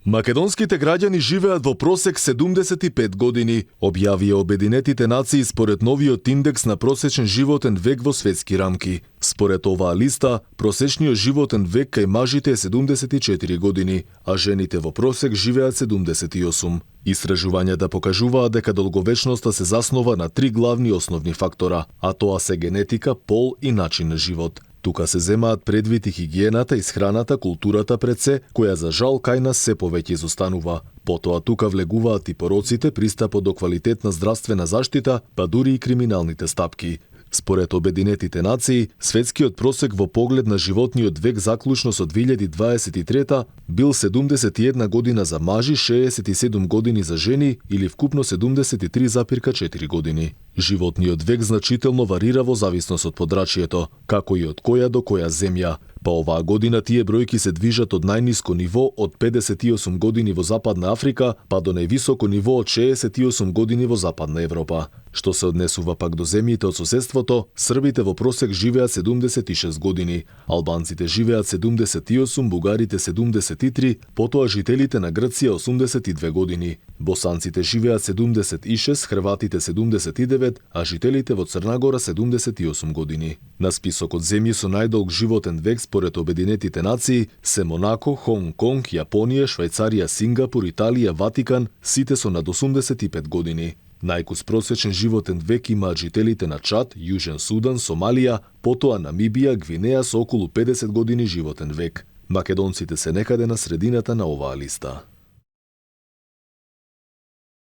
Македонските граѓани живеат во просек 75 години, објавија Обединетите нации според новиот индекс на просечен животен век во светски рамки. Според оваа листа, просечниот животен век кај мажите е 74 години, а жените во просек живеат 78. Истражувањата покажуваат дека долговечноста се заснова на три главни основни фактора, а тоа се генетика, пол и начин на живот. Тука се земаат предвид и хигиената, исхраната, културата пред се, која за жал кај нас се повеќе изостанува. Потоа тука влегуваат и пороците, пристапот до квалитетна здравствена заштита, па дури и криминалните стапки. Според Обединетите нации, светскиот просек во поглед на животниот век заклучно со 2023 бил 71 година за мажи, 67 години за жени или вкупно 73,4 години. Животниот век значително варира во зависност од подрачјето, како и од која до која земја. Па оваа година тие бројки се движат од најниско ниво од 58 години во Западна Африка, па до највисоко ниво од 68 години во Западна Европа. Што се однесува пак до земјите од соседството, србите во просек живеат 76 години, албанците живеат 78, бугарите 73, потоа жителите на Грција 82 години. Босанците живеат 76, хрватите 79, а жителите во Црнагора 78 години. На списокот земји со најдолг животен век според Обединетите нации се Монако, Хонг Конг, Јапонија, Швајцарија, Сингапур, Италија, Ватикан, сите со над 85 години. Најкус просечен животен век имаат жителите на Чад, Јужен Судан, Сомалија, потоа Намибија, Гвинеја со околу 50 години животен век. Македонците се некаде на средината на оваа листа.